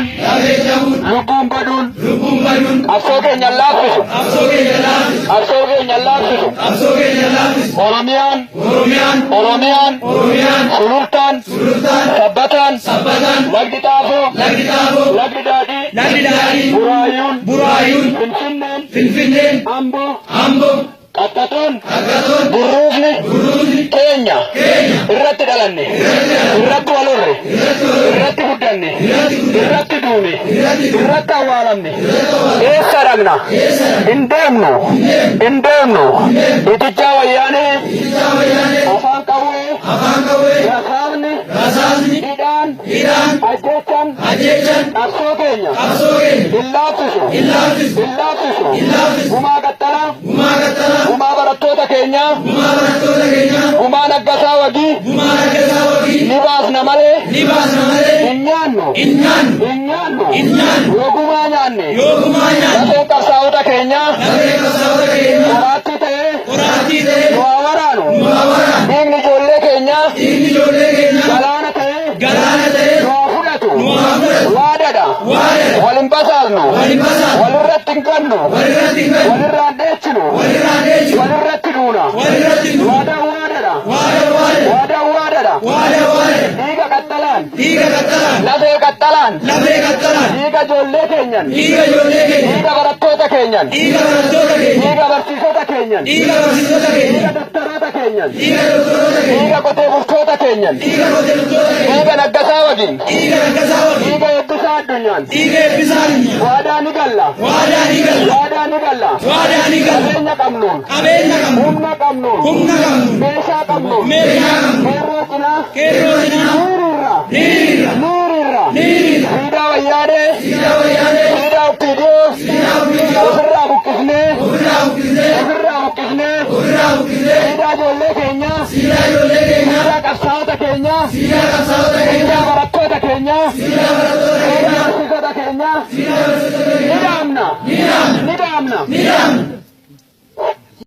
Cabuun, lubbuun baduun, qabsoo keenya hin laaffisu. Qabsoo keenya hin laaffisu. Oromiyaan, Oromiyaan, Sulultaan, Sabbataan, Lagdi Xaafoo, Lagdi Daadhii, Buraayyuun, Finfinneen, Amboo, Qaxxatuun, Burruufni, keenya, irratti dhalanne, irratti wal horre, irratti guddanne, irratti duune, irratti awwaalamne. Eessa dhaqna? Hin deemnu, hin deemnu. Itichaa Wayyaanee, afaan qawwee, rasaasni, hidhaan, ajjeechaan, qabsoo keenya hin laaffisu, hin laaffisu. Gumaa Qaxxalaa, gumaa barattoota keenyaa, gumaa Naggasaa Wagii, ni baasna malee hin nyaannu, hin nyaannu. Yoo gumaa nyaanne, lafeen qabsaa'ota keenyaa qoraattii ta'ee nu haa waraanu. Dhiigni ijoollee keenyaa galaana ta'ee nu haa fudhatu. Waadadha. Wal hin basaasnu. Walirratti hin gannu. Walirraan dheechinu. Walirratti duuna. Waadaan waadadha. Waadaan waadadha. Dhiiga qaxxalaan. Lafee qaxxalaan. Dhiiga ijoollee keenyan. Dhiiga barattoota keenyan. Dhiiga barsiisota keenyan. Dhiiga doktaroota keenyan. Dhiiga qotee bultoota keenyan. Dhiiga Naggasaa Wagiin. Dhiiga Eebbisaa Addunyaan. Waadaa ni galla. Waadaa ni galla. Qabeenya qabnuun. Humna qabnuun. Meeshaa qabnuun. Qeerroo cinaa. Hiriirra. Hiriirra. Siidaa Wayyaanee. Siidaa OPDO. Ofirraa buqqisnee. Ofirraa buqqisnee. Siidaa ijoollee keenyaa. Siidaa qabsaa'ota keenyaa. Siidaa barattoota keenyaa. Siidaa barsiisota keenyaa. Ni dhaabna. Ni dhaabna.